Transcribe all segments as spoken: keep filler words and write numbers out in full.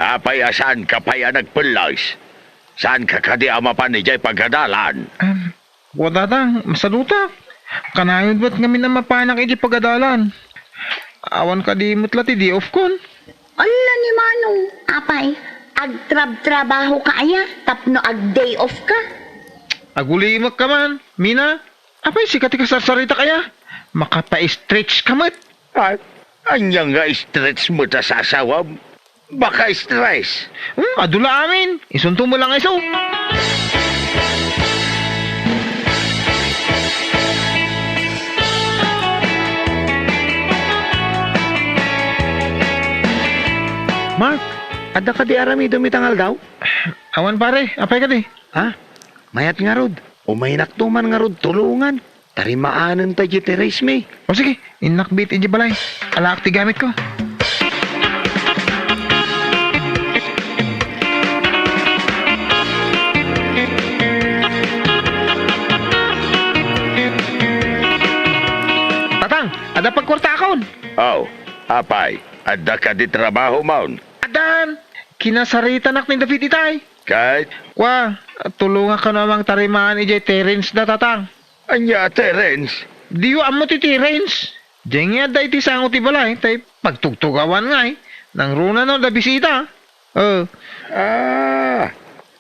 Apay a saanka pay a nagpellas? Saanka kadi a mapan idiay pagadalan? Em, wa, Tatang, masadutak. Kanayon met ngamin a mapanak idiay pagadalan. Awan kadi met la ti day off kon. Ala ni Manong, apay, agtrabtrabahoka aya tapno ag-day off ka? Agulimekka man, Mina. Apay, sika ti kasarsaritak aya? Makapa-stretch ka met. Ah, ania nga stretch met a sasawam? Baka stress. Hmm, adu la amin. Isunto mo lang iso. Mark, adda kadi aramidem ita nga aldaw? Awan, pare. Apay kadi? Ha? Mayat ngarud. Umaynakto man ngarud tulongan. Tarimaanenta idiay terrace mi. O sige, innak met idiay balay. Alaak ti gamitko. Tatang, adda pagkuartaakon. Aw, apay, adda kadi trabahom? Addan, kinasaritanak ni David itay. Ket? Kua, tulongak kano a mangtarimaan idiay terrace da, Tatang. Ania a terrace? Diyo ammo ti terrace? Diay ngay adda iti sango ti balay, tay pagtugtugawan ngay. Nangruna no adda bisita. Eh. Ah,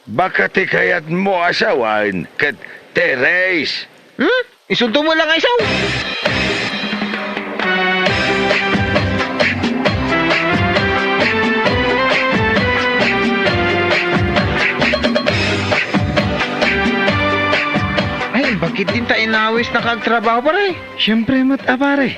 baka ti kayatmo a sawen ket terrace. Hmm? Isunto mo lang iso. Ay, bakit din ta inawis na kagtrabaho, pare? Siyempre met a, pare.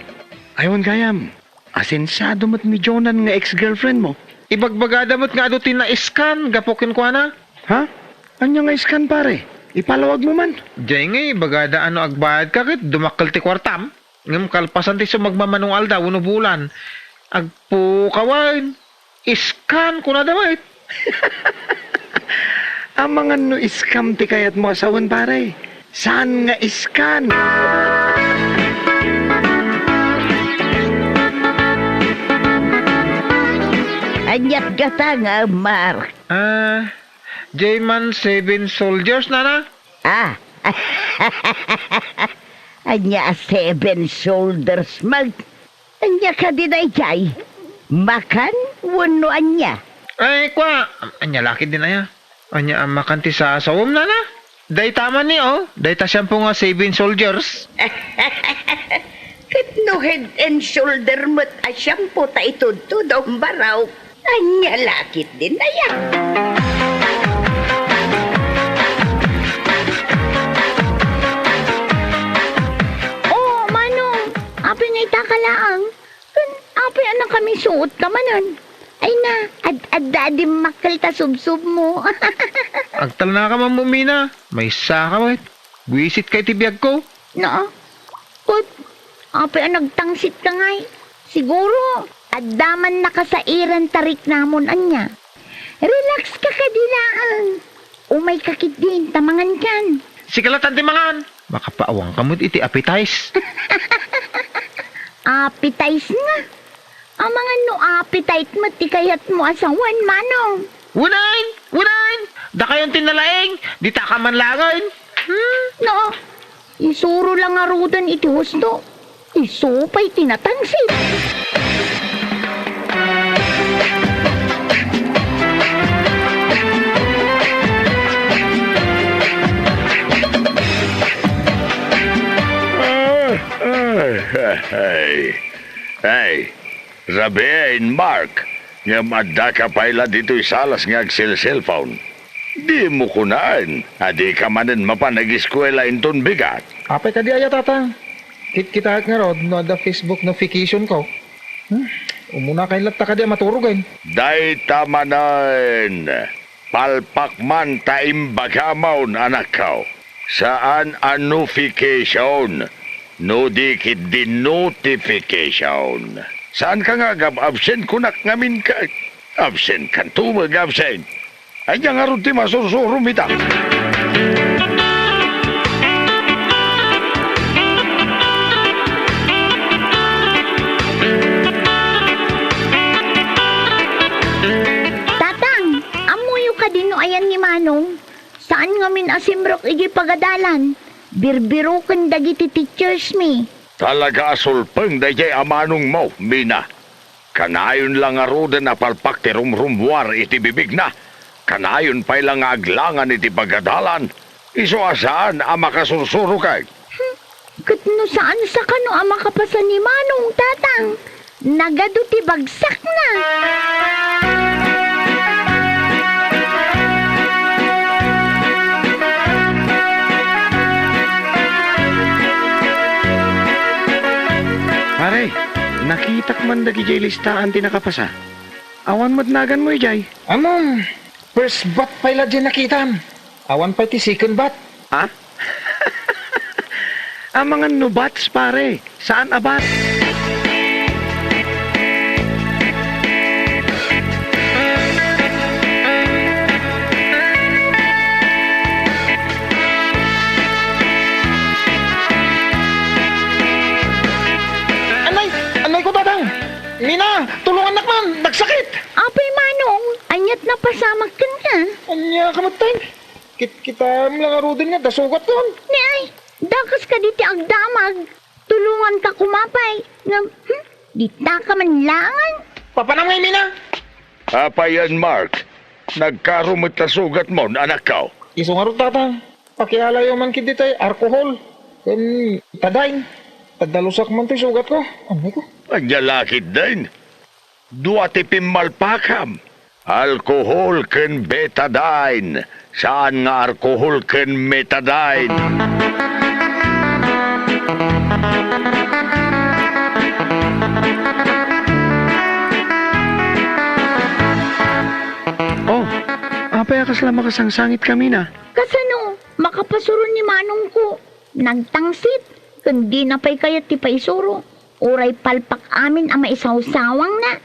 Aywan gayam. Asensado met ni Jonan nga ex-girlfriend mo. Ibagbagada met nga adu ti na-scan gapu kenkuana. Ha? Ania nga scan, pare? Ipalawag mo man. Diay ngay, ibagada a no agbayadka ket dumakkel ti kuartam. Ngem kalpasan ti sumagmamano nga aldaw wenno bulan, agpukawen. Scan, kunada met. Amangan no scam ti kayatmo a sawen, pare. Saan nga scan? Aniat gata nga, Mark? Ah, diay man seven soldiers, nana? Ah. Ania a seven shoulders, Mark? Ania kadi daydiay? Makan wenno ania? Ay, kua, ania la ketdin aya? Ania a makan ti sasawem, nana? Dayta man ni, o, dayta shampoo nga seven soldiers. Ket no Head and Shoulder met a shampoo ta itudtod a umbaraw, ania la ketdin aya? O, Manong, apay nga ita ka laeng? Ken apay a nakamisuotka manen? Ay na, ad-adda a dimmakkel ta subsubmo. Agtalnaka man, Mina. Maysaka met. Buisitka iti biagko. Naa. Ket, apay a nagtangsitka ngay? Siguro, adda man nakasairan ta riknamon ania. Relax ka kadi laeng. Umay ka ketdin ta mangankan. Sika latan ti mangan. Makapaawangka met iti appetize. Appetize nga? Amangan no appetite met ti kayatmo a sawen, Manong. Unayen! Unayen! Dakayon ti nalaing! Ditaka man laengen! Hmm, no. Isuro la ngaruden iti husto. Isu pay ti natangsit. Ah, ay, ay, ay. Ay, rabiin, Mark, ngem addaka pay la ditoy salas nga agselselpon. Dimo kunaen a dika manen mapan ageskuela inton bigat. Apay kadi aya, Tatang? Kitkitaek ngarud no adda Facebook notification ko. Hmm? Umuna kay latta kadi a maturogen. Dayta manen. Palpak man ta imbagamon, anakko. Saan a notification, no di ketdi notification. Saanka nga agab-absent kunak ngamin ka? Absent kanto met nga absent. Ania ngarud ti masursurom ita? Tat ngamin a simrek idiay pagadalan. Birbiroken dagiti teachers mi. Talaga a sulpeng daydiay a manongmo, Mina. Kanayon la ngaruden a palpak ti rumrummuar iti bibigna. Kanayon pay la nga aglangan iti pagadalan. Isu a saan a makasursuroken. Hmm, ket no saan sa kano a makapasa ni Manong, Tatang, nagadu ti bagsakna. Pare, nakitak man dagidiay listaan ti nakapasa. Awan met naganmo idiay? Ammom, first bat pay la diay nakitam. Awan pay ti second bat. Ha? Amangan no bats, pare. Saan a bat? Anay, anay ko, Tatang! Mina, tulungannak man! Nagsakit! Apay, Manong, ania't napasamak kenka? Ania ka met, Tay? Kit-, kitam la ngaruden nga dasugatkon. Ni ay, dakas kadi ti agdamag. Tulonganka koma pay. Ngem, hmm, ditaka man langan. Papanam ngay, Mina? Apayen, Mark? Nagkaro met ta sugatmon, anakko. Isu ngarud, Tatang. Pakialayo man ketdi tay alcohol ken betadine. Taddalusak man toy sugatko. Ammay ko. Ania la ketdin? Dua ti pimmalpakam. Alcohol ken betadine. Saan nga alcohol ken metadine. Oh, apay a kasla makasangsangitka, Mina? Kasano? Makapasuro ni manongko. Nagtangsit, ken dina pay kayat ti paisuro. Uray palpak amin a maisawsawangna.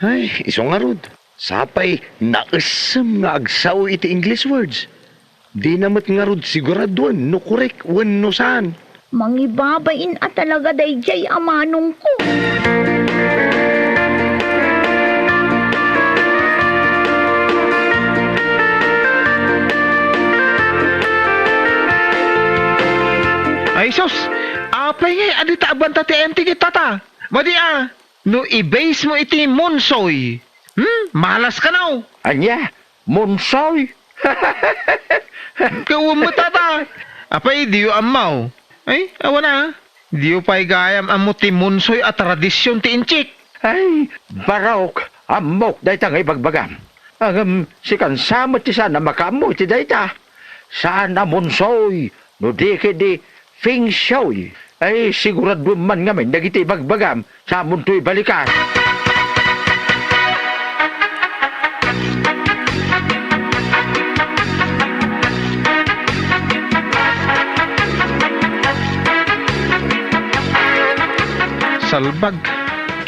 Ay, isu ngarud. Sapay naessem nga agsao iti English words. Dina met ngarud siguraduen no korek wenno saan. Mangibabain a talaga daydiay a manongko. Ay sus! Apay ngay a dita abanta ti M T ket tata? Madi a, no i-base mo iti Monsoy, hmm, malas kano. Ania? Monsoy? Kawan met tata. Apay, diyo ammo? Ay, awan a. Diyo pay gayam ammo ti Monsoy a tradision ti Intsik. Ay, Barok, ammok dayta nga ibagbagam. Ngem sikan sa met ti saan a makaammo iti dayta. Saan a Monsoy, no di ketdi Feng Shui. Ay, siguraduen man ngamin dagiti ibagbagam. Samonto ibalikas. Salbag,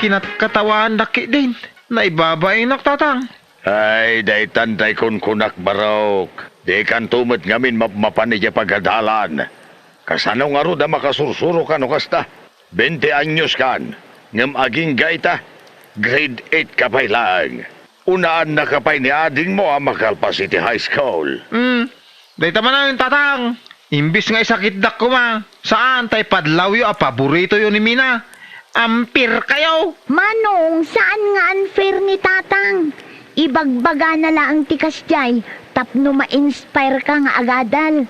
kinatkatawaandak ketdin. Naibabainak, tatang. Ay, daytan tay kunkunak, Barok. Dikanto met ngamin mapmapan idiay pagadalan. Kasano ngarud a makasursuro kano kasta? Bente anyos kan, ngem agingga ita, grade eight ka pay laeng. Unaannaka pay ni adingmo a makalpas iti high school. Hmm, dayta manen, tatang. Imbes nga isakitdak koma, saan tay padlawyo a paboritoyo ni Mina. Unfair kayo! Manong, saan nga unfair ni tatang? Ibagbagana laeng ti kasdiay tapno ma-inspire ka nga agadal.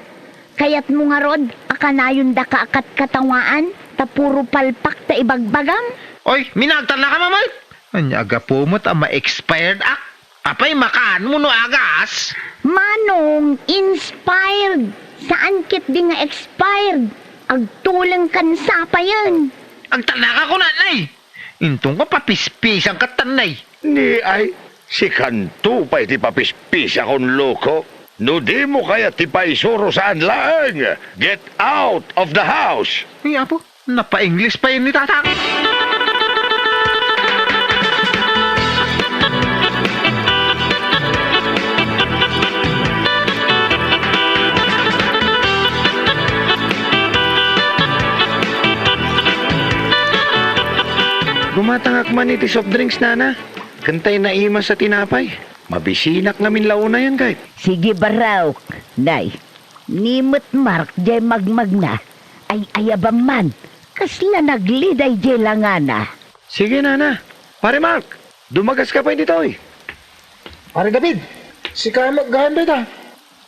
Kayatmo ngarud a kanayondaka a katkatawaan ta puro palpak ta ibagbagam? Oy, Mina, agtalnaka met! Ania a gapu met a ma-expired ak? Apay, makaanmo no agas? Manong, inspired. Saan ketdi nga expired. Agtulengkan sapayen. Agtalnaka koma, nay! Inton ka papispisan ket tan, nay. Ni ay, sikanto pay ti papispisak, loko. No dimo kayat ti paisuro, saan laeng. Get out of the house. Ay, apo. Napa-English pay ni tatang. Gumatangak man iti soft drinks, nana. Ken tay naimas a tinapay. Mabisinak ngamin la unayen, kayat. Sige, Barok. Nay, Ni met Mark jay magmagna, ay-ayaban man, kasla nagliday jay langana. Sige, nana. Pare Mark, dumagaska pay ditoy. Pare David, sika met gayam dayta.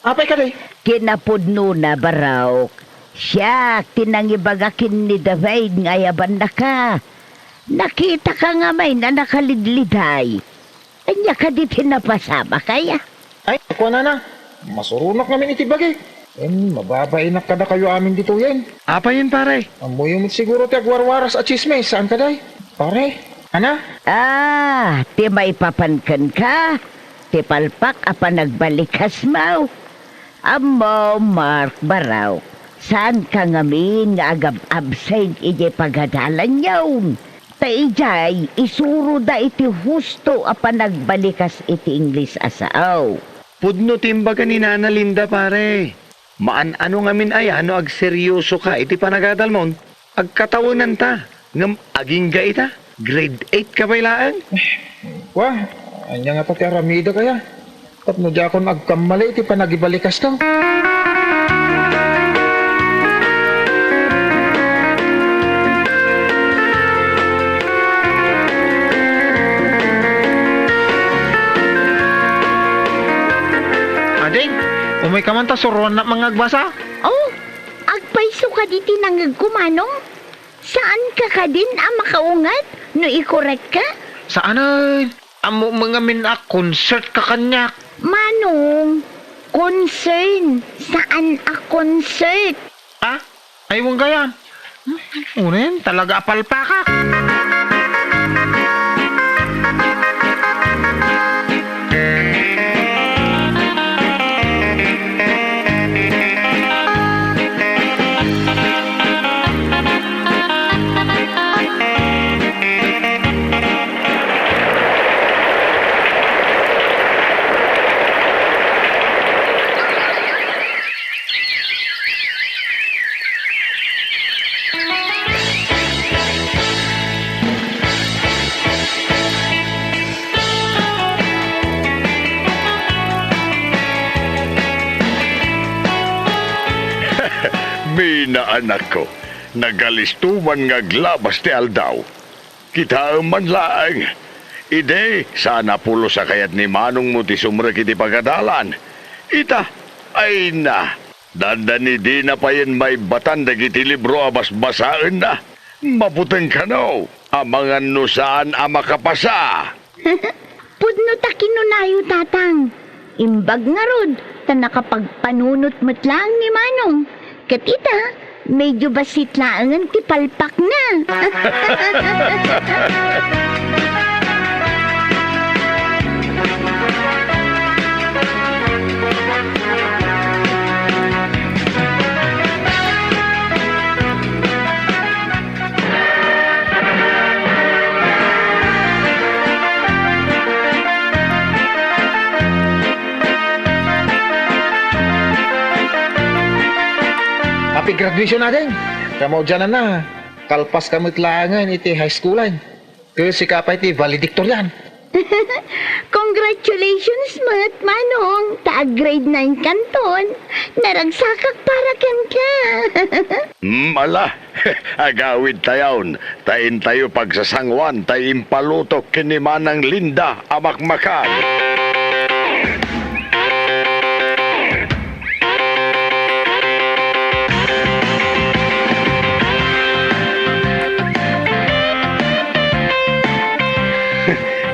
Apay kadi? Kinapudnona, Barok. Siak ti nangibaga ken ni David nga ayabannaka. Nakitaka ngamin a nakalidliday. Ania kadi ti napasamak aya? Ay, kuanana, masuronak ngamin iti bagik. Ken mababainak kadakayo amin ditoyen. Apayen, pare? Ammoyo met siguro ti agwarwaras a tsismis, saan kadi? Pare, ana? Ah, ti maipapan kenka, ti palpak a panagbalikasmo. Ammom, Mark, Barok, saanka ngamin nga agab-absent idiay pagadalanyon. Ta idiay isuroda iti husto a panagbalikas iti Ingles a sao. Pudno ti imbaga ni Nana Linda, pare. Maan-ano ngamin aya no agseryosoka iti panagadalmon? Agkatawenanta, ngem agingga ita, grade eight ka pay laeng. Kua, ania ngata ti aramidek aya? Tapno diakon agkammali iti panagibalikasko. Ading, umay ka man ta suroannak nga agbasa? Oh, agpayso kadi ti nangegko, Manong? Saanka kadin a makaunget no ikorekka? Saanen. Ammom ngamin a concert ka kaniak. Manong, concern, saan a concert. Ah? Ay, wen gayam. Hmm, unen, talaga a palpakak. Mina, anakko, nagalisto man nga aglabas ti aldaw. Kitaem man laeng. Idi, saan a pulos a kayat ni manongmo ti sumrek iti pagadalan. Ita, ayna, dandani dina payen maibbatan dagiti libro a basbasaenna. Mabuteng kano, amangan no saan a makapasa. Pudno ta kinunayo, Tatang. Imbag ngarud, ta nakapagpanunot met laeng ni Manong. Ket ita, medyo bassit laengen ti palpakna. Happy graduation, ading! Kamaudiananna, kalpaska met laengen iti high schoolen. Ket sika pay ti valedictorian. Congratulations met, Manong, ta ag-grade nine kanton. Naragsakak para kenka. Hmm, ala, agawidtayon, ta intayo pagsasanguan tay impalutok ken ni Manang Linda a makmakan.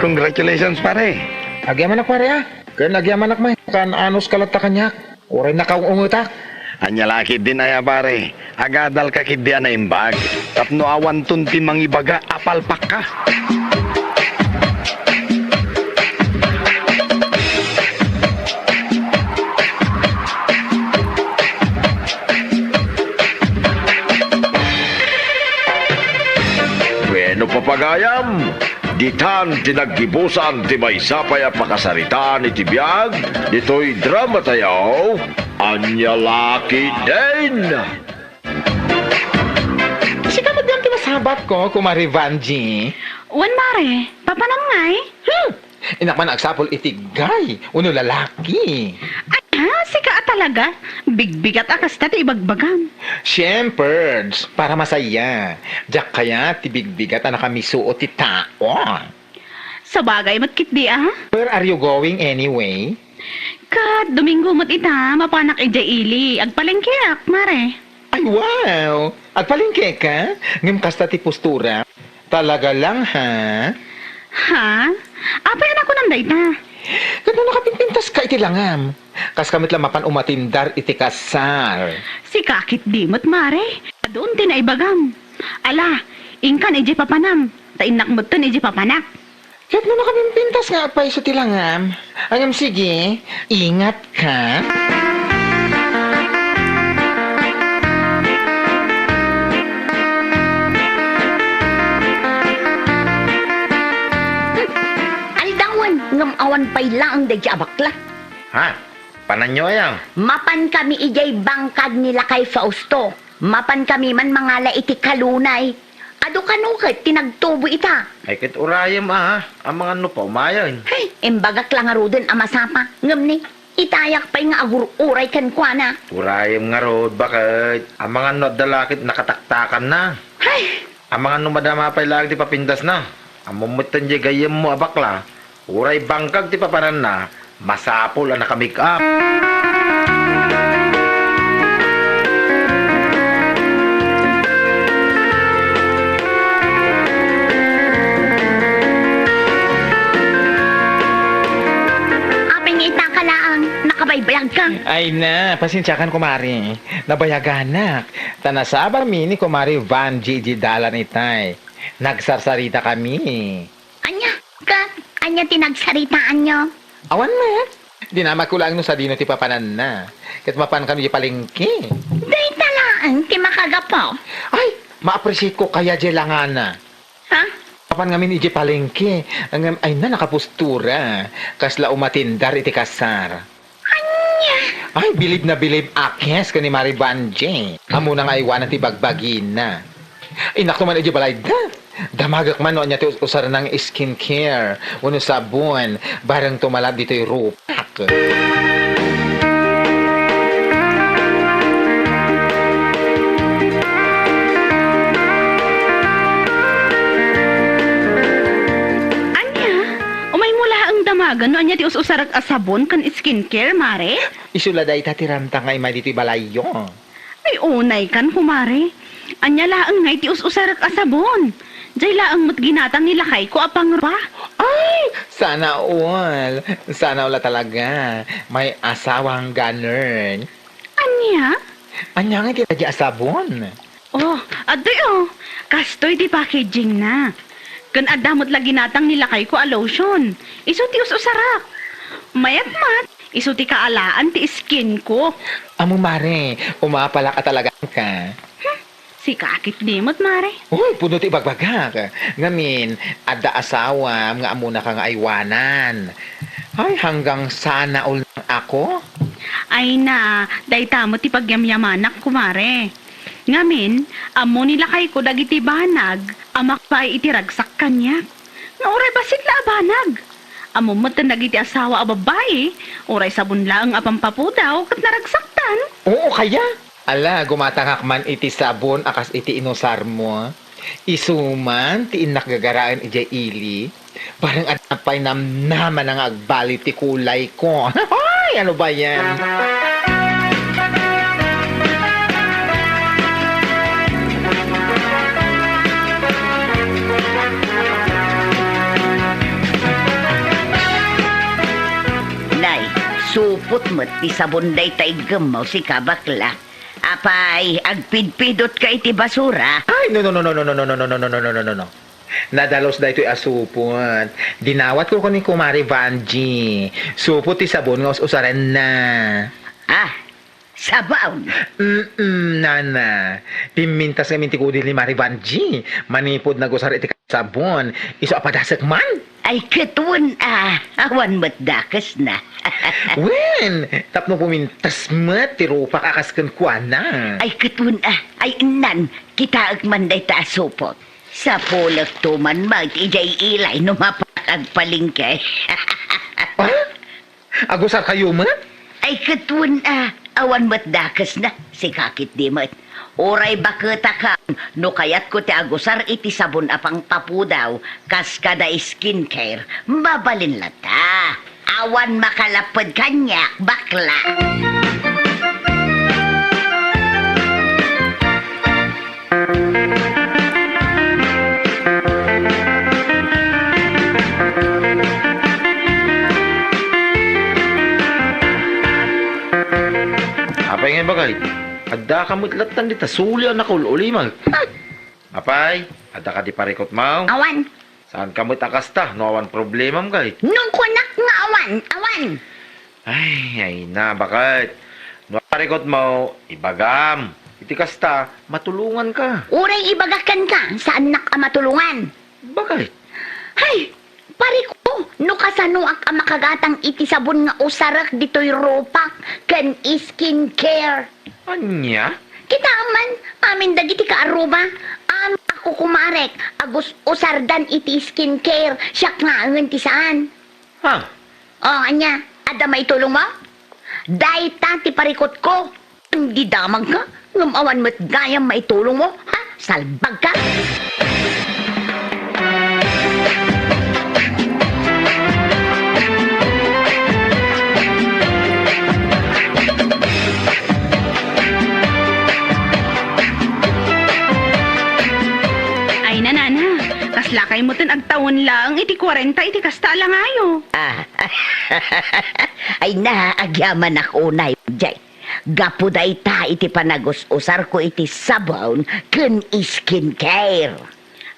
Congratulations, pare. Agyamanak, pare, a. Ken agyamanak met, kaan-anos ka latta kaniak. Uray nakaung-ungetak. Ania la ketdin aya, pare? Agadalka ketdi a naimbag. Tapno awanton ti mangibaga a palpakka. Bueno, papagayam, ditan ti naggibusan ti maysa pay a pakasaritaan iti biag ditoy drama tayo, Ania la ketdin. Sika met gayam ti masabatko, Kumare Vangie. Wen, Mare, papanam ngay? Hmm! Innak man agsapul iti guy wenno lalaki. Ania, sika a Talaga? Bigbigat a kasta ti ibagbagam. Siempre, para masaya. Diak kayat ti bigbigat a nakamisuot ti tao. Sabagay met ketdi a. Where are you going anyway? Ket Domingo met ita, mapanak idiay ili. Agpalengkeak, mare. Ay, wow! Agpalengke ka? Ngem kasta ti postura? Talaga lang, ha? Ha? Apay a nakunam dayta? Ket no nakapimpintas ka iti langam, kas ka met la mapan umatindar iti kasar. Sika ketdi met, mare. Adun ti naibagam. Ala, inkan idiay papanam, ta innak metten idiay papanak. Ket no nakapimpintas nga agpayso ti langam, ngem sige, ingat ka. Aldawen, ngem awan pay laeng daydi a bakla. Ha? Pananyo aya? Mapan kami idiay bangkag ni Lakay Fausto. Mapan kami man mangala iti kalunay. Adu kano ket ti nagtubo ita. Ay, ket urayem a, amangan no paumayen. Hay, imbagak la ngaruden a masapa. Ngem ni, itayak pay nga agur-uray kenkuana. Urayem ngarud, baket? Amangan no adda la ket nakataktakanna. Hay! Amangan no madama pay laeng ti papindasna. Ammom metten diay gayyemmo a bakla. Uray bangkag ti papananna, masapul a naka-make-up. Apay nga ita ka laeng, nakabaybalag ka. Ay na, pasensiakan, kumare. Nabayaganak. Ta nasabarmi ni Kumare Vangie idiay dalan itay. Nagsarsarita kami. Ania? Ket ania ti nagsaritaanyo? Awan met. Dinamagko laeng no sadino ti papananna. Ket mapan kano idiay palengke. Dayta laeng ti makagapu. Ay, ma-appreciate ko kaya diay langana. Ha? Mapan ngamin idiay palengke. Ngem ay na, nakapostura. Kasla umatindar iti kasar. Ania? Ay, bilib na bilib a kes ken ni Mare Vangie. Ammona nga aywanan ti bagbagina. Innak man idiay balayda. Damagek man no ania ti us-, usarna nga skincare wenno sabon, bareng tumala ditoy rupak. Ania? Umaymo laeng damagen no ania ti us-usarek a sabon ken skincare, mare? Isu la dayta ti ranta nga immay ditoy balayyo. Ay, unaykan, kumare. Ania laeng ngay ti us-usarek a sabon? Diay laeng met ginatang ni lakayko a pangrupa. Ay, sana all. Sana all a talaga. May asawang ganun. Ania? Ania ngay ti daydi a sabon? Oh, adtoy, oh. Kastoy ti packagingna. Ken adda met la ginatang ni lakayko a lotion. Isu ti us-usarek. Mayat met, isu ti kaalaan ti skin ko. Ammo, mare, umapalak a talaga ka. Hmm, sika ketdi met, mare. Uy, pudno ti ibagbagak. Ngamin, adda asawam nga ammona ka nga aywanan. Ay, hanggang sana all ako? Ay na, dayta met ti pagyamyamanak, kumare. Ngamin, ammo ni lakayko dagiti banag a makbabain iti ragsak kaniak. Nga uray bassit la a banag. Ammo met dagiti asawa a babbai, uray sabon laeng a pampapudaw ket naragsaktan. Oo, kaya? Ala, gumatangak man iti sabon a kas iti inusarmo. Isu man ti innak gagaraen idiay ili. Bareng adda pay namnamana nga agbali ti kulayko. Ay, ano ba yan? Nay, supot met ti sabon dayta iggemmo, sika bakla. Apay, agpidpidotka iti basura? Ay, no, no, no. Nadalus daytoy a supot. Dinawatko ken ni Kumare Vangie. Supot ti sabon nga us-usarenna. Ah, sabon? Mm, nana. Pimmintas ngamin ti kudil ni Mare Vangie. Manipud nagusar iti sabon. Isu a padasek man? Ay, ket wen a, awan met dakesna. Wen, tapno pumintas met ti rupak a kas kenkuana. Ay, ket wen a, ay, innan, kitaek man dayta a supot. Sapulekto man met idiay ilay no mapan agpalengke. Ah? Agusarkayo met? Ay, ket wen a, Awan met dakesna, sika ketdi met. Uray baketakan no kayatko ti agusar iti sabon a pangpapudaw kas kada skincare, mabalin latta. Awan makalapped kaniak, bakla. Apay ngay, bagay? Addaka met lattan dita, suli a nakul-ulimek. Apay, adda kadi parikutmo? Awan. Saanka met a kasta no awan problemam, kay? No kunak nga awan, awan. Ay, ay na, baket? No parikutmo, ibagam. Iti kasta, matulonganka. Uray ibagak kenka, saannak a matulongan. Baket? Hay, pariko, no kasanoak a makagatang iti sabon nga usarek ditoy rupak ken skincare. Ania? Kitaem man, amin dagiti kaaruba, amin a kukumarek, agus-usardan iti skincare, siak ngaengen ti saan. Ha? O, ania, adda maitulongmo? Dayta ti parikutko. Di damagka, ngem awan met gayam maitulongmo, ha? Salbagka! Ay, nanana, kaslakay met agtawen laeng iti kuarenta iti kasta a langayo. Ah, ay na, agyamanak unay, jay. Gapu dayta iti panagus-usarko iti sabon ken skincare.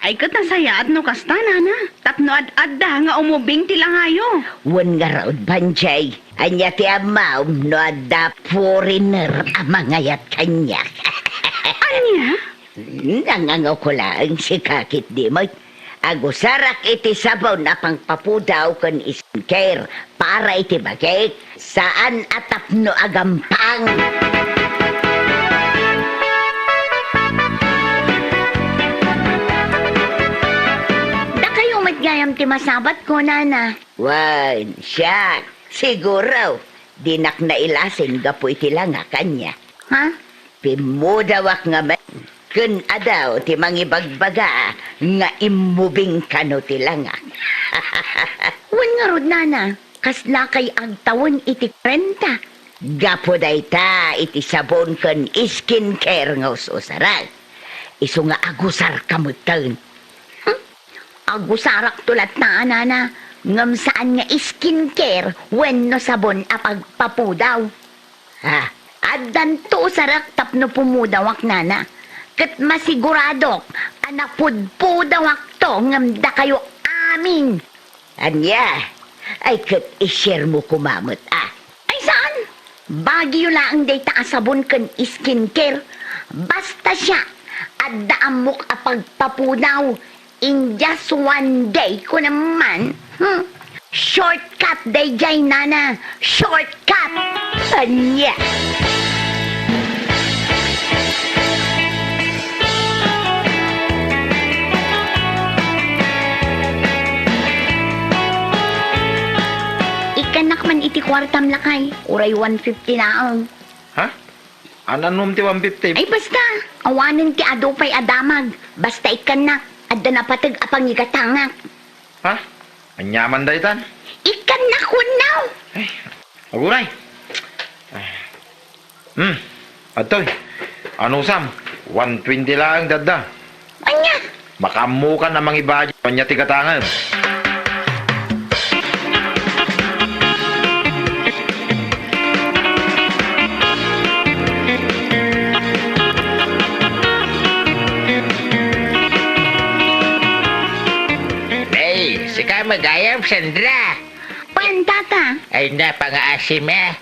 Ay, ket nasayaat no kasta, nana, tapno ad-adda nga umubing ti langayo. Wen ngarud, Banjay, ania ti ammom no adda foreigner a mangayat kaniak? Ania? Nangangawko laeng, sika ketdi met. Agusarak iti sabon a pangpapudaw ken skincare para iti bagik, saan a tapno agampang. Dakayo met gayam ti masabatko, nana. Wen, siak, siguro, dinak nailasin gapu iti langak, ania? Ha? Pimmudawak ngamin, ken adu ti mangibagbaga nga immubing kano ti langak. Wen ngarud, nana, kaslakay agtawen iti kuarenta? Gapu dayta iti sabon ken skincare nga us-usarek. Isu nga agusarka metten. Hmm? Agusarakto latta, nana, ngem saan nga skincare wenno sabon a pagpapudaw. Ah, addanto usarek tapno pumudawak, nana. Ket masiguradok a napudpudawakto ngem dakayo amin. Ania? Ay, ket i-share mo koma met, a. Ay, saan? Bagiyo laeng dayta a sabon ken skincare. Basta siak, adda ammok a pagpapudaw. In just one day, kunam man. Hmm? Shortcut daydiay, nana. Shortcut! Ania? Ikkannak man iti kuartam, lakay. Uray one fifty laeng. Ha? An-annom ti one fifty? Ay, basta. Awanen ti adu pay a damag. Basta ikkannak, adda napateg a pangigatangak. Ha? Aniaman daytan? Ikkannak wenno? Ay, aguray. Hmm. Adtoy. Anusam, one twenty laeng dadda. Ania? Makaammokan a mangibudget, ania ti gatangem? Ay, sika met gayam, Sandra. Wen, tata. Ay, napangaasim, eh.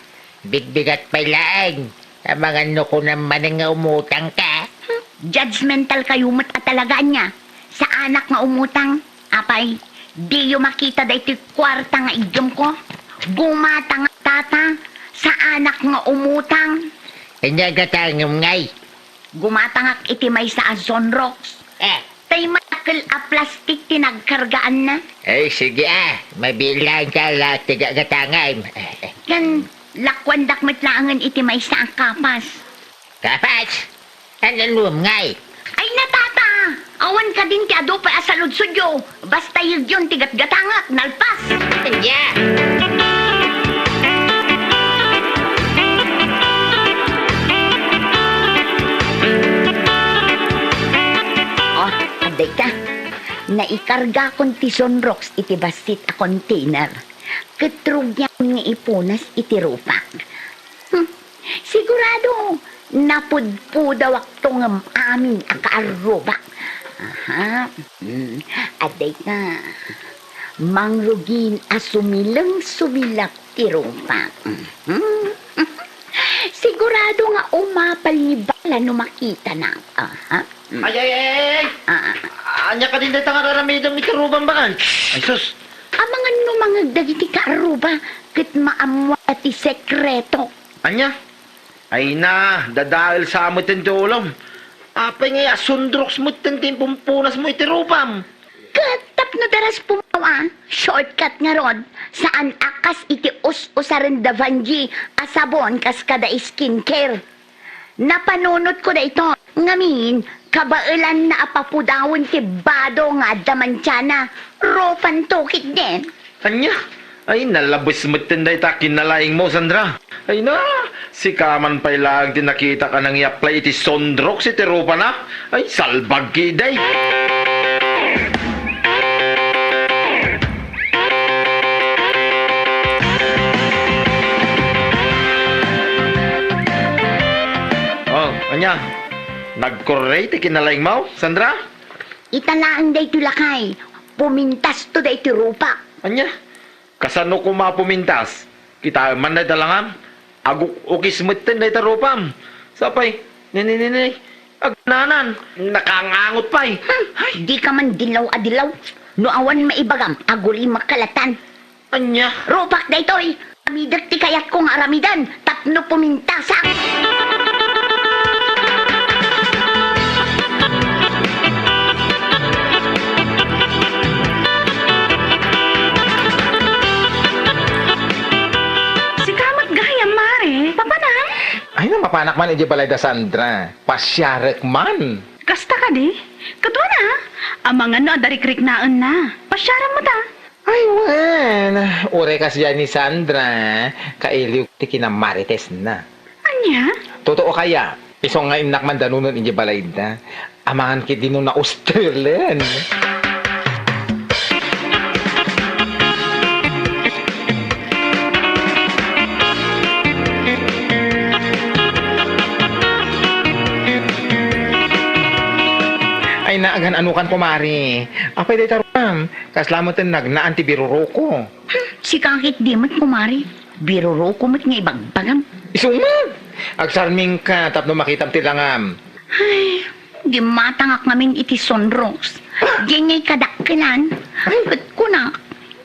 Bigbigat pay laeng. Amangan no kunam manen nga umutangka. Hmm, judgmental kayo met a talaga, ania. Saanak nga umutang. Apay, diyo makita daytoy kuarta nga iggem ko? Gumatangak, tata. Saanak nga umutang. Ania gatangem ngay? Gumatangak iti maysa a Zonrox. Eh. Tay madakkel a plastik ti nagkargaanna. Ay, sige, a. Mabilang ka la ti gagatangem. Eh, eh. Ken Lakuandak met laengen iti maysa a kapas. Kapas? Ania nuam ngay? Ay, na, tata! Awan kadin ti adu pay a saludsodyo. Basta yegyon ti gatgatangak, nalpas! Ania? Oh, adda ka. Naikargakon ti sunroks iti bassit a container. Ket rugiakon nga ipunas iti rupak. Hmm. Sigurado, napudpudawakto ngem amin a kaarrubak. Aha. Hmm. Adda ka. Mangrugin a sumileng-sumilap ti rupak. Mhm. Sigurado nga umapal ni bala no makitana. Aha. Hmm. Ay, ay, ay, ay, ay! Ah. Ania kadin dayta nga ar-aramidem iti rubam, baket? Ay, sus! Amangan no mangngeg dagiti kaarruba ket maammoda ti sekreto. Ania? Ay na, dadael sa metten ti ulom. Apay ngay a sunroks metten ti impumpunasmo iti rubam? Ket tapno daras pumaw a, shortcut ngarud, saan a kas iti us-usaren da Vanjie a sabon kas kada skincare. Napanunotko daytoy. Ngamin, kabaelanna a papudawen ti bado nga adda mantiana. Rupanto ketdin. Ania? Ay, nalabes metten dayta kinalaingmo, Sandra. Ay na, sika man pay laeng ti nakitak a nangiapply iti sunroks iti rupana. Ay, salbag ketdi. Oh, ania? Nagkurre ti kinalaingmo, Sandra? Ita laeng daytoy, lakay. Pumintasto daytoy rupak. Ania? Kasano koma a pumintas? Kitaem man dayta langam. Aguk-ukis metten dayta rupam. Sapay, ni, ni, ni, ni, agnanan. Nakaangangot pay. Hmm, dika man dilaw a dilaw. No awan maibagam, agulimek kalatan. Ania? Rupak daytoy. Aramidek ti kayatko nga aramiden tapno pumintasak. Sika met gayam, Mare. Papanam? Ay, no mapanak man idiay balay da Sandra. Pasiarek man. Kasta kadi? Kaduana, amangan no adda rikriknaenna. Pasiaram met a. Ay, wen. Uray kasdiay ni Sandra, kailiw ti kinamaritesna. Ania? Totoo kaya, isu nga innak man danunen idiay balayda. Amangan ketdi no naustelen. Ay, naagan, anukan, kumare. Apay dayta rupam? Kasla met nagnaan ti biruruko. Hmm, sika ketdi met, kumare. Biruruko met nga ibagbagam. Isu met! Agsarmingka tapno makitam ti langam. Ay, gimmatangak ngamin iti sunroks. Diay ngay kadakkelan. Ay. Ket kunak,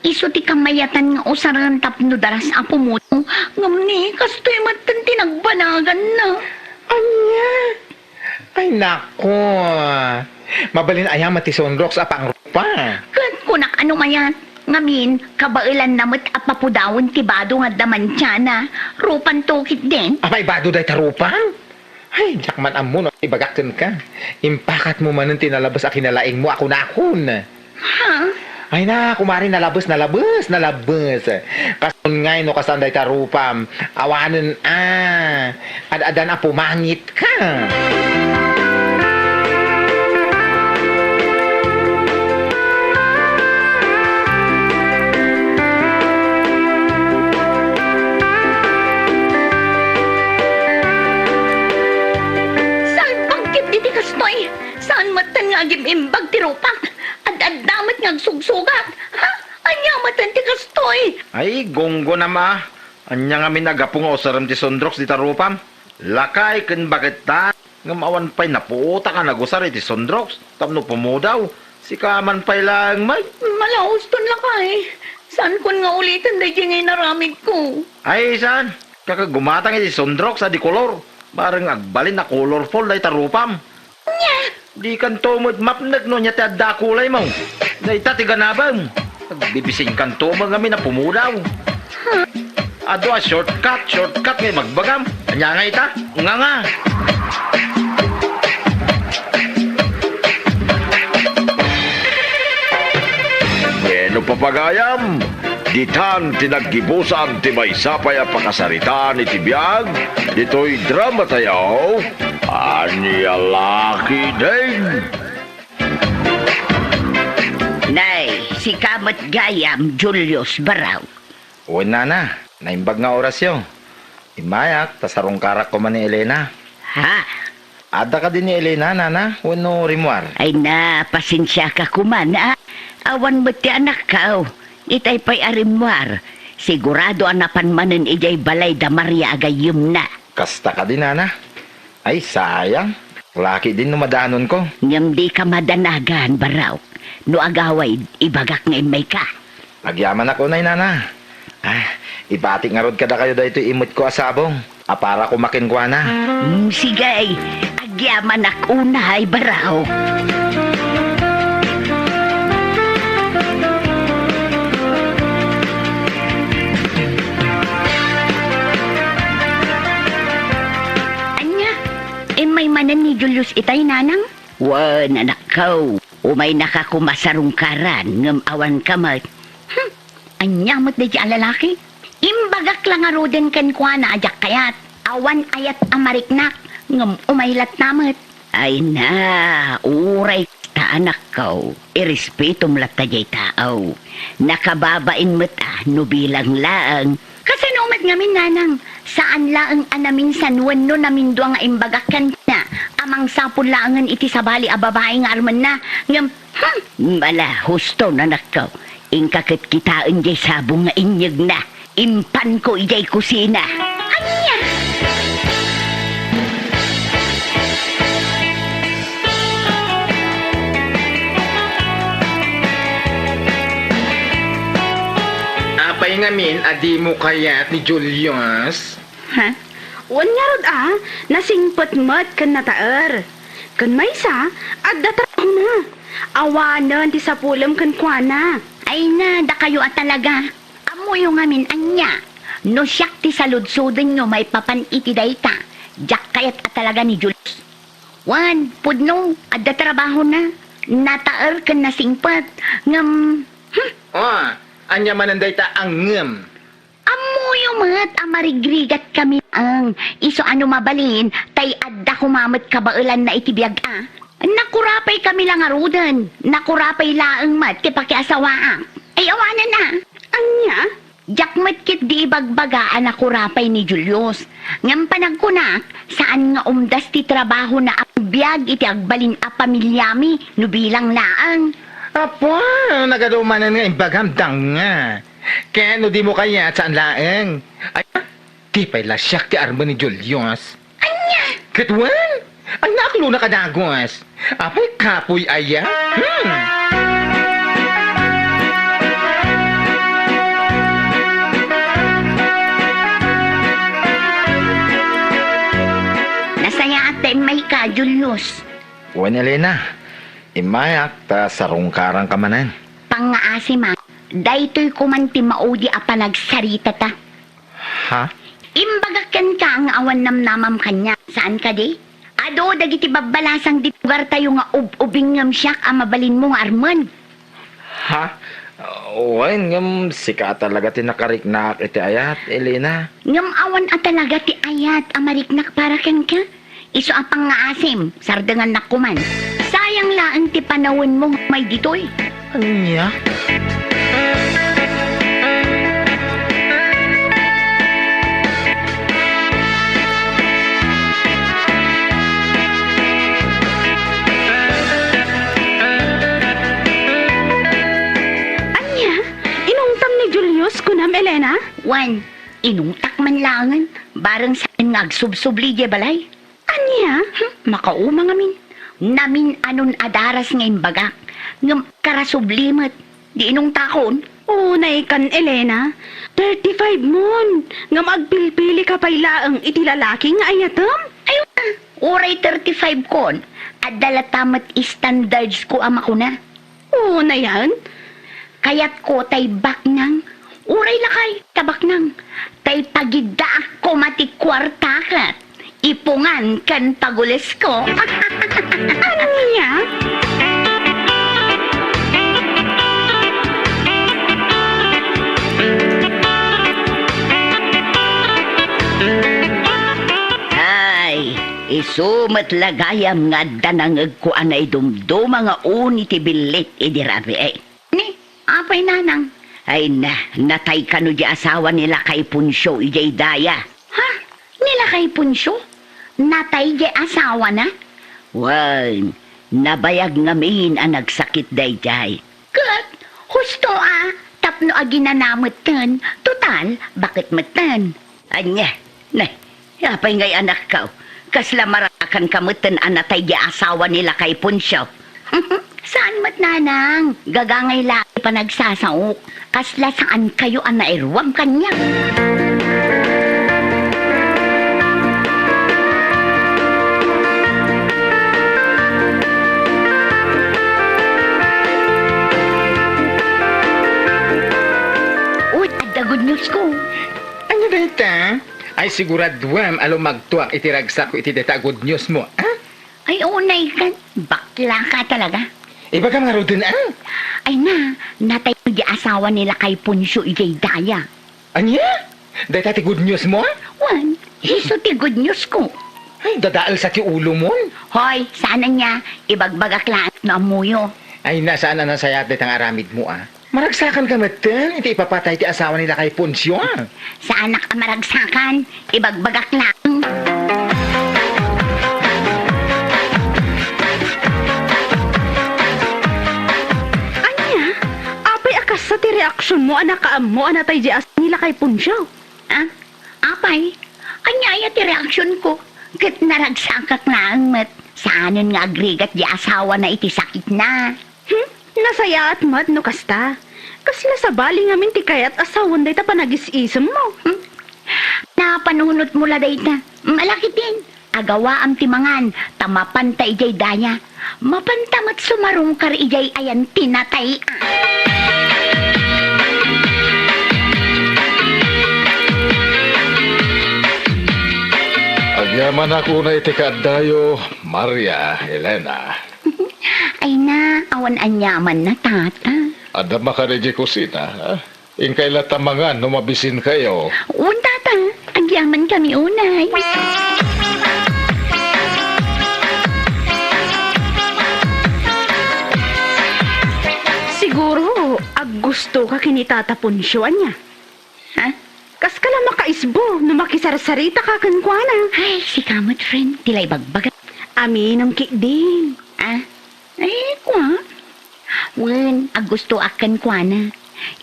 isu ti kamayatan nga usaren tapno daras a pumudaw. Ngem ni, kastoy metten ti nagbanaganna. Ania? Ay, nako! Mabalin aya met ti sunroks a pangrupa? Ket kunak a no mayat. Ngamin, kabaelanna met a papudawen ti bado nga adda mantiana. Rupanto ketdin. Apay bado dayta rupam? Ay, diak man ammo no ibagak kenka. Impakatmo manen ti nalabes a kinalaingmo a kunakon. Ha? Ay na, kumare, nalabes, nalabes, nalabes. Kas-, ngay no kastan dayta rupam, awanen a, ad-adan a pumangitka. Salbag ketdi ti kastoy. Saan metten nga agim-imbag ti rupak? Ad-adda met nga agsugsugat. Ha? Ania metten ti kastoy? Ay, gunggonam a. Ania ngamin a gapu nga usarem ti sunroks dita rupam? Lakay ken bakettan, ngem awan pay napuotak a nagusar iti sunroks tapno pumudaw. Sika man pay laeng met. Malauston, lakay. Saankon nga uliten daydiay nga inaramidko. Ay, saan? Kaka gumatang iti sunroks a di kolor. Bareng agbalin a colorful dayta rupam. Nya! Dikanto met mapnek no ania ti adda a kulaymo. Dayta ti ganabem. Agbibisinkanto met ngamin a pumudaw. Adu a shortcut, shortcut nga ibagbagam. Ania nga ita? Nga nga. Wenno, papagayam, ditan ti naggibusan ti maysa pay a pakasaritaan iti biag ditoy drama tayo, Ania Laki Ding. Nay, sika met gayam, Julius Barao. Wen, nana, naimbag nga orasyo. Immayak, ta sarungkarak koma ni Elena. Ha? Adda kadi ni Elena, nana, wenno rimmuar? Ay na, pasensiaka koma, a. Awan met ti anakko. Itay pay a rimmuar. Sigurado a napan manen idiay balay da Maria a gayyemna. Kasta kadi, nana? Ay, sayang. Laki din no madanonko. Ngem dika madanagan, Barao. No agawid, ibagak nga immayka. Agyamanak unay, nana. Ah, ibatik ngarud kadakayo daytoy immetko a sabong a para koma kenkuana. Mm, sige. Agyamanak unay, Barao. Ania? Immay manen ni Julius itay, nanang? Wen, anakko, umaynaka koma sarungkaran, ngem awanka met. Hmm, ania met daydiay a lalaki? Imbagak la ngaruden kenkuana a diak kayat. Awan ayat a mariknak, ngem umay latta met. Ay na, uray ta, anakko, irespetom latta diay tao. Nakababain met a no bilang laeng. Kasano met ngamin, nanang? Saan laeng a naminsan wenno namindua nga imbagak kenkuana a mangsapul laengen iti sabali a babai nga armenna. Ngem, hmm, ala, husto, anakko. Inka ket kitaen diay sabong nga inyegna. Impanko idiay kusina. Ania? Apay ngamin a dimo kayat ni Julius? Ha? Wen ngarud a, nasingpet met ken nataer. Ken maysa, adda trabahona. Awanen ti sapulem kenkuana. Ay na, dakayo a talaga. Ammoyo ngamin ania? No siak ti saludsodenyo maipapan iti dayta, diak kayat a talaga ni Julius. Wen, pudno, adda trabahona, nataer ken nasingpet. Ngem, hmm? Oh, ania manen dayta a ngem? Ammoyo met a marigrigatkami laeng, isu a no mabalin, tay adda koma met kabaelanna iti biag a. Nakurapaykami la ngaruden, nakurapay laeng met ti pakiasawaak. Ay, awanen a. Ania? Diak met ketdi ibagbaga a nakurapay ni Julius. Ngem panagkunak, saan nga umdas ti trabahona a biag iti agbalin a pamiliami no bilang laeng. Apo, nagadu manen nga imbagam, danga. Ken no dimo kayat, saan laeng. Ay, di pay la siak ti armen ni Julius. Ania? Ket wen, ay, naaklona ka dagus. Apay, kapoy aya? Hmm. Nasayaat ta immayka, Julius. Wen, Elena, immayak ta sarungkaranka manen. Pangngaasim a, daytoy koman ti maudi a panagsaritata. Ha? Imbagak kenka nga awan namnamam kaniak, saan kadi? Adu dagiti babbalasang ti lugartayo nga ub-ubing ngem siak a mabalinmo nga armen. Ha? Wen, ngem sika talaga ti nakariknaak iti ayat, Elena. Ngem awan a talaga ti ayat a mariknak para kenka? Isu a pangngaasim, sardengannak koman. Sayang laeng ti panawenmo nga umay ditoy. Ania? Ania? Inungtam ni Julius, kunam, Elena? Wen, inungtak man laengen, bareng saan nga agsubsubli diay balay. Ania? Hmm, makauma ngamin. Namin-anon a daras nga imbagak, ngem karasubli met. Di inungtakon? Unaykan, Elena. Thirty-five mon, ngem agpilpilika pay laeng iti lalaki nga ayatem? Ay, uray thirty-five kon, adda latta met standards ko a makuna. Unayen? Kayatko tay baknang Uray lakay, ta baknang, tay pagiddaak koma ti kuarta ket ipungan ken pagulesko. Ania? Ay, isu met la gayam nga adda nangegko a naidumduma nga uni ti billit idi rabii. Ni, apay, nanang? Ay na, natay kano di asawa ni Lakay Poncio idiay daya. Ha? Ni Lakay Poncio? Natay di asawana? Wen, nabayag ngamin a nagsakit daydiay. Ket, husto a, tapno aginana metten, total, baket metten. Ania? Ne, apay ngay anakko? Kasla maragsakanka metten a natay di asawa ni Lakay Poncio? Saan met, nanang? Gagangay la ti panagsasaok. Kasla saankayo a nairuam kaniak. Uy, adda good news ko. Ania dayta? Ay, siguraduem a lumagtoak iti ragsakko iti dayta a good news mo, a? Ay, unay ken, bakla ka talaga. Ibagam ngaruden, a? Ay na, natay di asawa ni Lakay Poncio idiay daya. Ania? Dayta ti good news mo, a? Wen, isu ti good news ko. Ay, dadaelsa ti ulomon. Hoy, saan ania, ibagbagak laeng no ammoyo. Ay na, saan a nasayaat dayta nga aramidmo, a? Maragsakanka metten iti ipapatay ti asawa ni Lakay Poncio, a? Saanak a maragsakan, ibagbagak laeng. Ania? Apay a kasta ti reaksionmo a nakaammo a natay di asawa ni Lakay Poncio? A? Apay? Ania aya ti reaksionko? Ket naragsakak laeng met. Saanen nga agrigat di asawana iti sakitna. Hmm? Nasayaat met no kasta. Kasla sabali ngamin ti kayat a sawen dayta panagis-isemmo. Hmm? Napanunotmo la dayta. Malakiten, agawaam ti mangan, ta mapanta idiay daya. Mapanta met sumarungkar idiay ayan ti natay, a. Agyamanak unay iti kaaddayo, Maria Elena. Ay na, awan aniamanna, tata. Adda makadi idiay kusina, a? Inkay latta mangan no mabisinkayo. Wen, tata, agyamankami unay. Siguro, aggustoka ken ni Tata Poncio, ania? Ha? Kaska la makaisbo no makisarsaritaka kenkuana. Ay, sika met, friend, ti la ibagbaga. Aminem ketdin. A? Ay, kua? Wen, aggustoak kenkuana.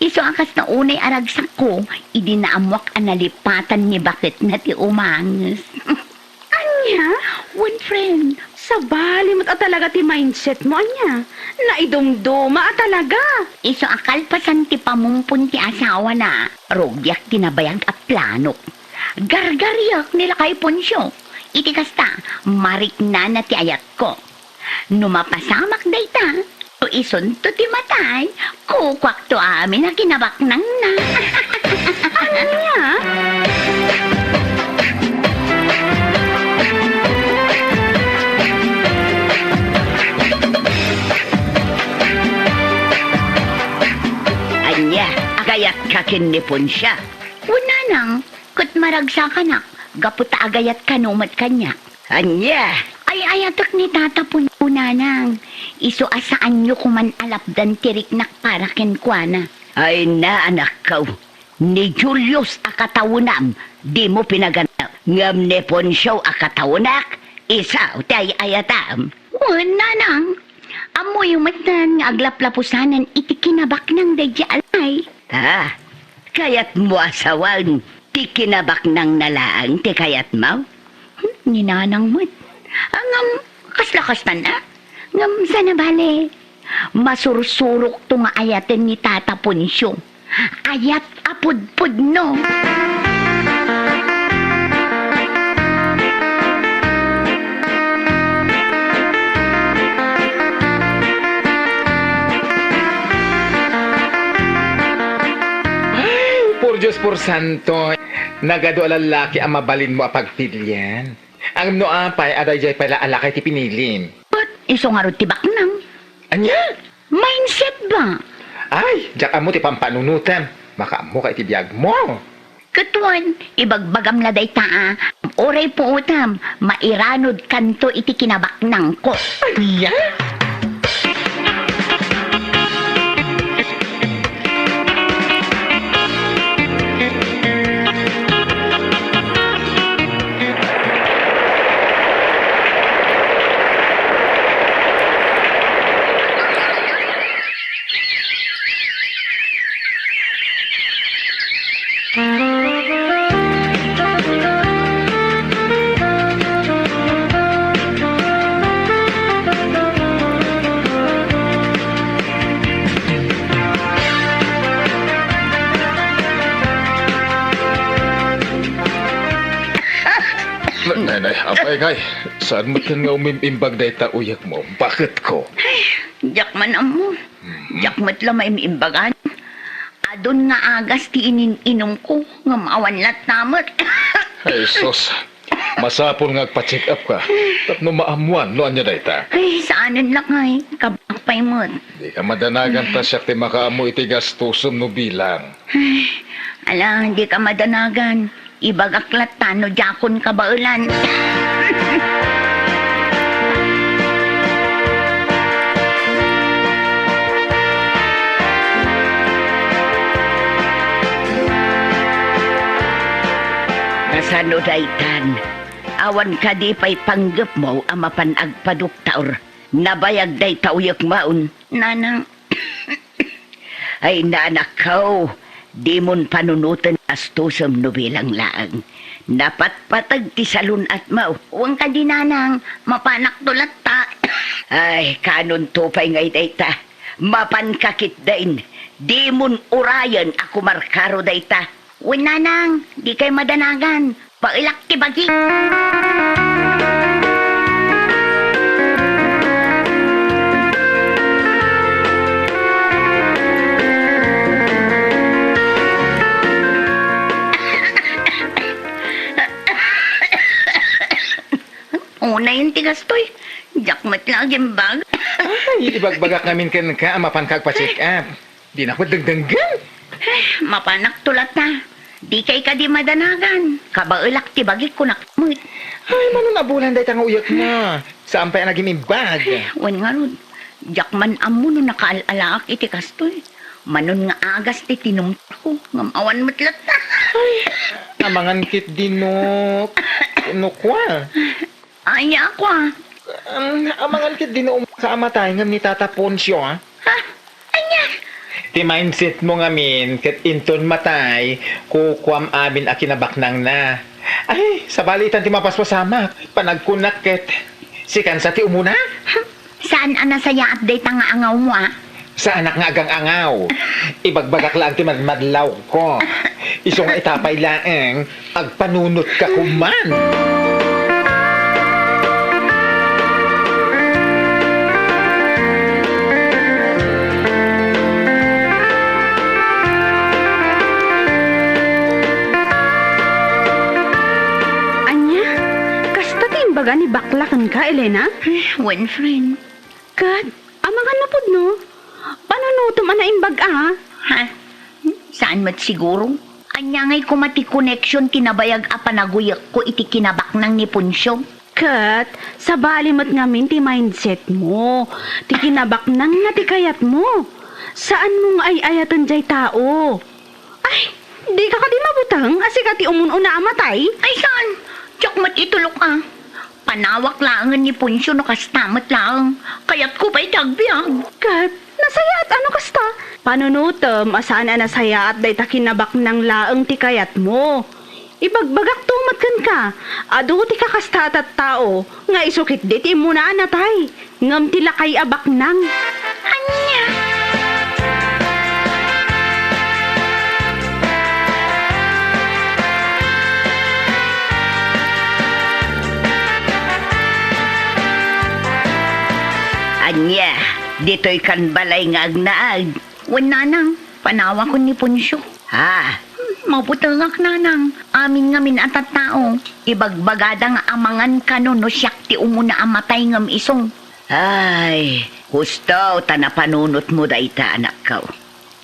Isu a kasta unay a ragsakko, idi naammoak a nalipatan ni baketna ti umanges. Ania? Wen, friend. Sabali met a talaga ti mindsetmo, ania? Naidumduma a talaga. Isu a kalpasan ti pamumpon ti asawana, rugiak ti nabayag a planok. Gargariak ni Lakay Poncio. Iti kasta, mariknana ti ayatko. No mapasamak dayta, no isunto ti matay, kukuakto amin a kinabaknangna. Ania? Ania, agayatka ken ni Poncio? Wen, nanang, ket maragsakanak, gapu ta agayat kano met kaniak. Ania? Ay-ayatek ni Tata Poncio, nanang. Isu a saanyo koman a lapdan ti riknak para kenkuana. Ay na, anakko. Ni Julius a katawenam, dimo pinaganna. Ngem ni Poncio a katawenak, isu ti ay-ayatam. Wen, nanang. Ammoyo metten nga aglaplapusanan iti kinabaknang daydiay a lay. Ha? Kayatmo a sawen ti kinabaknangna laeng ti kayatmo? Hmm, ni nanang met. Ngem, kasla kastan a? Ngem, saan a bale. Masursurokto nga ayaten ni Tata Poncio. Ayat a pudpudno. Porsanto, nagadu a lallaki a mabalinmo a pagpilian. Ngem no apay a daydiay pay la a lakay ti pinilim? Isu ngarud ti baknang. Ania? Mindset ba? Ay, diak ammo ti pampanunotem. Makaammok iti biagmo. Ket wen, ibagbagam la dayta a, uray puotem, mairanudkanto iti kinabaknangko. Ania? Nay, nay, apay ngay, saan met ken nga umim-imbag dayta uyekmo? Baketko? Diak man ammo. Diak met la maim-imbagan. Adun nga agas ti inim-inumko, ngem awan latta met. Ay, sus. Masapul nga agpa-check up ka. Tapno maammuan no ania dayta. Ay, saanen lakay. Kabaak pay met. Dika madanagan ta siak ti makaammo iti gastusem no bilang. Ay, ala, dika madanagan. Ibagak latta no diakon kabaelan. Kasano daytan? Awan kadi pay panggepmo a mapan agpadoktor? Nabayag dayta uyekmon, nanang. Ay, nanakko, dimon panunoten gastusem no bilang laeng. Napatpateg ti salun-atmo. Wen kadi, nanang, mapanakto latta. Ay, kanonto pay ngay dayta. Mapanka ketdin, dimon urayen a kumarkaro dayta. Wen, nanang, dikay madanagan. Baelak ti bagik. Unayen ti gastoy. Diak met la agimbag. Ay, ibagbagak ngamin kenka a mapanka agpa-check up. Dinak met dengdenggen. Eh, mapanakto latta. Dikay kadi madanagan. Kabaelak ti bagik, kunak met. Ay, manon a bulan dayta nga uyekmo. Saan pay a nagim-imbag? Eh, wen ngarud. Diak man ammo no nakaal-alaak iti kastoy. Manon nga agas ti tinumtako, ngem awan met latta. Ay, amangan ketdin no, no kua. Ania kua? Um, amangan ketdin no umaka a matay ngem ni Tata Poncio, a? Ha? Ania? Ti mindsetmo ngamin ket inton matay, kukuam amin a kinabaknangna. Ay, sabali itan ti mapaspasamak. Panagkunak ket sikan sa ti umuna? Saan a nasayaat dayta nga angawmo, a? Saanak nga agang-angaw. Ibagbagak laeng ti madmadlawko. Isu nga ita pay laeng, agpanunotka koma. Ania? Kasta ti imbaga ni bakla kenka, Elena? Wen, friend. Ket, amangan no pudno? Panunotem a naimbag a? Ha? Saan met siguro? Ania ngay koma ti connection ti nabayag a panaguyekko iti kinabaknang ni Poncio? Ket, sabali met ngamin ti mindsetmo. Ti kinabaknangna ti kayatmo. Saanmo nga ay-ayaten jay tao. Ay, dika kadi mabuteng a sika ti umun-una a matay? Ay, saan? Diak met itulok a. Panawak laengen ni Poncio no kasta met laeng. Kayatko pay ti agbiag. Ket, nasayaat a no kasta? Panunotem a saan a nasayaat dayta kinabaknang laeng ti kayatmo. Ibagbagakto met kenka, adu ti kakasta a tattao nga isu ketdi ti immuna a natay, ngem ti lakay a baknang. Ania? Ania, ditoy kan balay nga agnaed? Wen, nanang, panawakon ni Poncio. Ha? Mabutengak, nanang. Amin ngamin a tattao, ibagbagada nga amangan kano no siak ti umuna a matay ngem isu. Ay, husto ta napanunotmo dayta, anakko.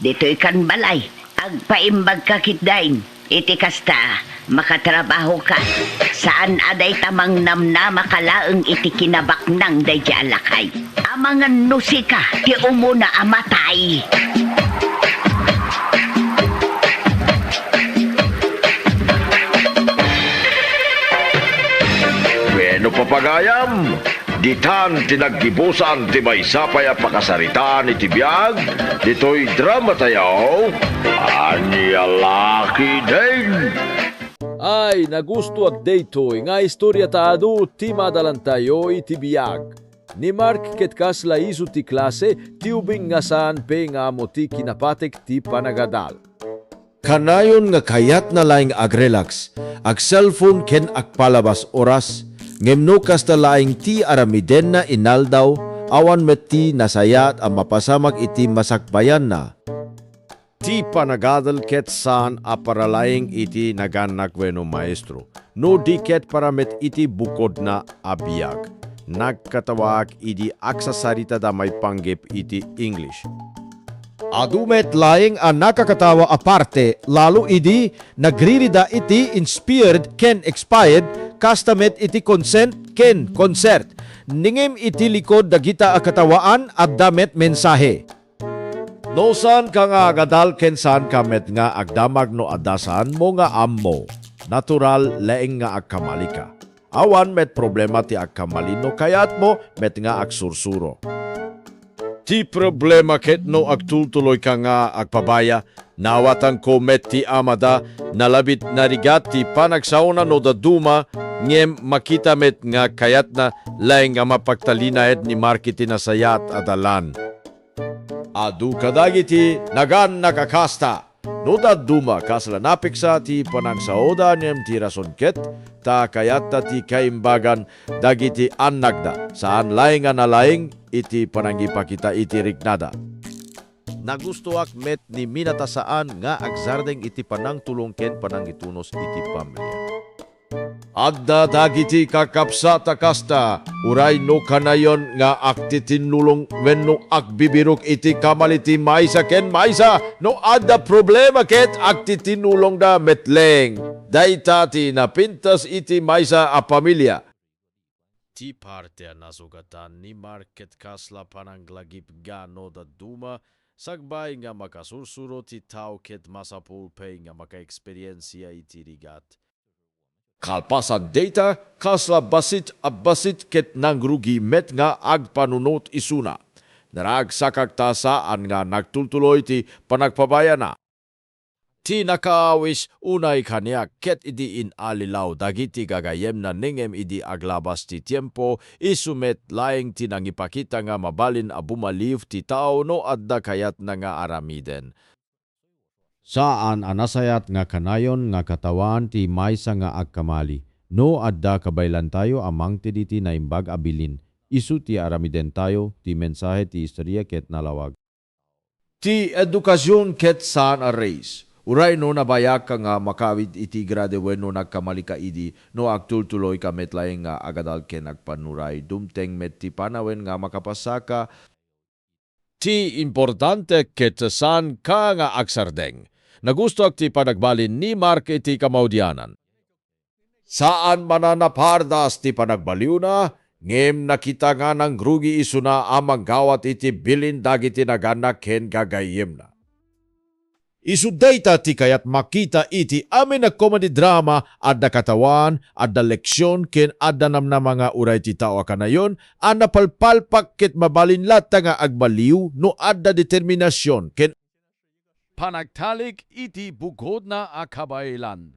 Ditoy kan balay, agpaimbagka ketdin. Iti kasta, makatrabahoka. Saan a dayta mangnamnamaka laeng iti kinabaknang daydiay a lakay. Amangan no sika ti umuna a matay. Bueno, papagayam, ditan ti naggibusan ti maysa pay a pakasaritaan iti biag ditoy dramatayo, Ania La Ketdin. Ay, nagustoak daytoy nga istoriata adu ti madalantayo iti biag. Ni Mark ket kasla isu ti klase ti ubing nga saan pay nga ammo ti kinapatek ti panagadal. Kanayon nga kayatna laeng agrelax, agcellphone ken agpalabas oras, ngem no kasta laeng ti aramidenna inaldaw, awan met ti nasayaat a mapasamak iti masakbayanna. Ti panagadal ket saan a para laeng iti nagannak wenno maestro, no di ket para met iti bukodna a biag. Nagkatawaak idi agsasaritada maipanggep iti English. Adu met laeng a nakakatawa a parte, lalo idi nagririda iti inspired ken expired, kasta met iti consent ken concert. Ngem iti likod dagita a katawaan, adda met mensahe. No saanka nga agadal ken saanka met nga agdamag no adda saanmo nga ammo, natural laeng nga agkamalika. Awan met problema ti agkamali no kayatmo met nga agsursuro. Ti problema ket no agtultuloyka nga agpabaya, naawatanko met ti amada, nalabit narigat ti panagsaona no dadduma, ngem makita met nga kayatna laeng nga mapagtalinaed ni Mark iti nasayaat a dalan. Adu kadagiti nagannak a kasta. No dadduma, kasla napeksa ti panagsaoda ngem ti rason ket ta kayatta ti kaimbagan dagiti annakda, saan laeng a nalaing iti panangipakita iti riknada. Nagustoak met ni Minata saan nga agsardeng iti panangtulong ken panangitunos iti pamilya. Adda dagiti kakabsat a kasta, uray no kanayon nga agtitinnulong wenno agbibirok iti kamali ti maysa ken maysa, no adda problema ket agtitinnulongda met laeng. Dayta ti napintas iti maysa a pamilya. Ti parte a nasugatan ni Mark ket kasla pananglagipga no dadduma, sakbay nga makasursuro ti tao ket masapul pay nga makaeksperiensia iti rigat. Kalpasan dayta, kasla bassit a bassit ket nangrugi met nga agpanunot isuna. Naragsakak ta saan nga nagtultuloy ti panagpabayana. Ti nakaawis unay kaniak ket idi in-allilaw dagiti gagayyemna ngem idi aglabas ti tiempo, isu met laeng ti nangipakita nga mabalin a bumaliw ti tao no adda kayatna nga aramiden. Saan a nasayaat nga kanayon nga katawaan ti maysa nga agkamali. No adda kabaelantayo a mangted iti naimbag a bilin, isu ti aramidentayo, ti mensahe ti istoria ket nalawag. Ti edukasion ket saan a race. Uray no nabayagka nga makawid iti grade wenno nagkamalika idi, no agtultuloyka met laeng nga agadal ken agpanuray, dumteng met ti panawen nga makapassaka. Ti importante ket saanka nga agsardeng. Nagustoak ti panagbalin ni Mark iti kamaudianan. Saan manen a pardas ti panagbaliwna, ngem nakita nga nangrugi isuna a manggawat iti bilin dagiti naganna ken gagayyemna. Isu dayta ti kayat makita iti amin a comedy drama, adda katawaan, adda leksion, ken adda namnama nga uray ti tao a kanayon a napalpalpak ket mabalin latta nga agbaliw no adda determinasion ken panagtalek iti bukodna a kabaelan.